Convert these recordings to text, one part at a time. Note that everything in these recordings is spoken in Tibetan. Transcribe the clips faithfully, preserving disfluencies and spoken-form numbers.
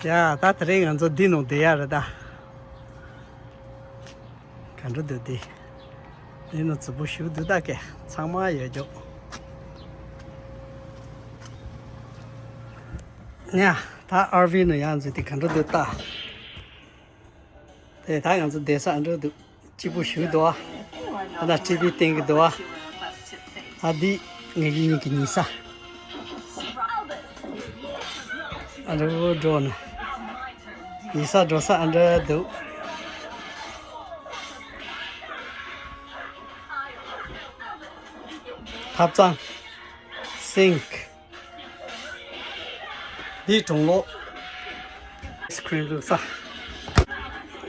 ཡ་ད་དེ་རིང་ང་ཚོ་འདི་ནང་བསྡད་ཡ་རེད་ད། ག་འདྲ་འདུག་འདི། འདི་ནང་རྫིག་པོ་ཞེ་པོ་འདུག་ད་ཀྱེ་ཚང་མ་ཡོད་རྒྱུ། ཡ་ད་ཨར་ཝི་ནང་ཡར་འཛུལ་ཏེ་ག་འདྲ་འདུག་ལྟ། དེ་ད་ང་ཚོ་བསྡད་ས་ཨ་འདྲ་འདུག་སྐྱིད་པོ་ཞེ་པོ་འདུག་ཨ། ཨ་ད་ཊི་ཝི་བསྟན་གྱི་འདུག་ཨ། ཨ་འདི་ངེད་ཀྱི་གཉིས་ཀྱི་ཉལ་ས། ཨ་འདྲ་བོ་འགྲོ་ན། ཉལ་ས་འགྲོ་ས་ཨ་འདྲ་འདུག་ཐབ་ཚང་། སིང་ཀི། འདི་གྲང་གློག་ཨའི་སི་ཁི་རིམ་བླུགས་ས།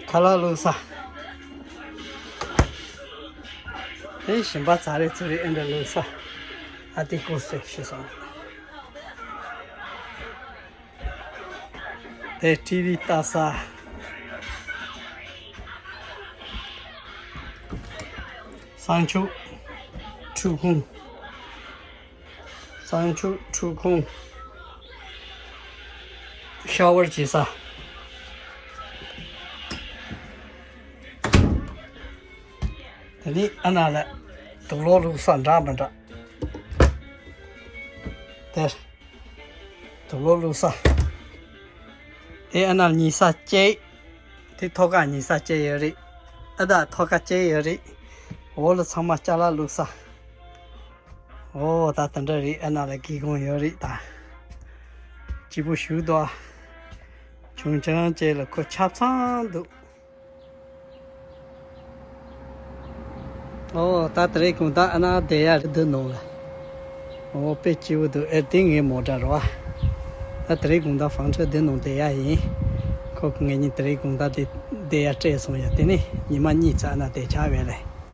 ཁ་ལག་བླུགས་ས། དེ་ཞིམ་པ་ཚ་རེ་ཚུ་རེ་ཨེ་འདྲ་བླུགས་ས། ཨ་དེ་ཀོ་སེ་ཤི་སོང་། དེ་ཊི་ཝི་ལྟ་ས། གསང་ཆུ། ཁྲུས་ཁུང་། གཙང་ཆུ་ཁྲུས་ཁུང་། ཤ་ཝར་བྱེད་ས། དེ་ནི་ཨ་ན་ལ་དུག་ལོག་བླུགས་ས་འདྲ་མི་འདྲ། དེར་དུག་ལོག་བླུགས་ས། དེ་ཨ་ན་ཉལ་ས་གཅིག་དེ་ཐོག་ཁ་ཉལ་ས་གཅིག་ཡོད་རེད། ཨ་ད་ཐོག་ཁ་གཅིག་ཡོད་རེད། འོག་ལ་ཚང་མ་ཅ་ལག་བླུགས་ས། ཨོ་ད་དེ་འདྲ་རེད། ཨ་ན་ལ་སྒེའུ་ཁུང་ཡོད་རེད་ད། སྐྱིད་པོ་ཞེ་པོ་འདུག་ཨ། ཆུང་ཆུང་བཅས་ལ་ཁོ་ཆ་ཚང་འདུག་ཨོ་ད་དེ་རིང་དགོང་དག་ཨ་ན་བསྡད་ཡ་རེད་འདི་ནང་ལ། ཨོ་དཔེ་སྐྱིད་པོ་འདུག་ཨེ་འདི་ངའི་མོ་ཊ་རེད་བ། ད་དེ་རིང་དགོང་དག་ཧྥང་ཁྲི་འདི་ནང་བསྡད་ཡ་ཡིན། ཁོ་གིས་ངེད་གཉིས་དེ་རིང་དགོང་དག་འདི་བསྡད་ཡ་སྤྲད་སོང་ཡ། དེ་ནས་ཉི་མ་གཉིས་ཙམ་ཨ་ན་བསྡད་ཆོག་པས་ལེ།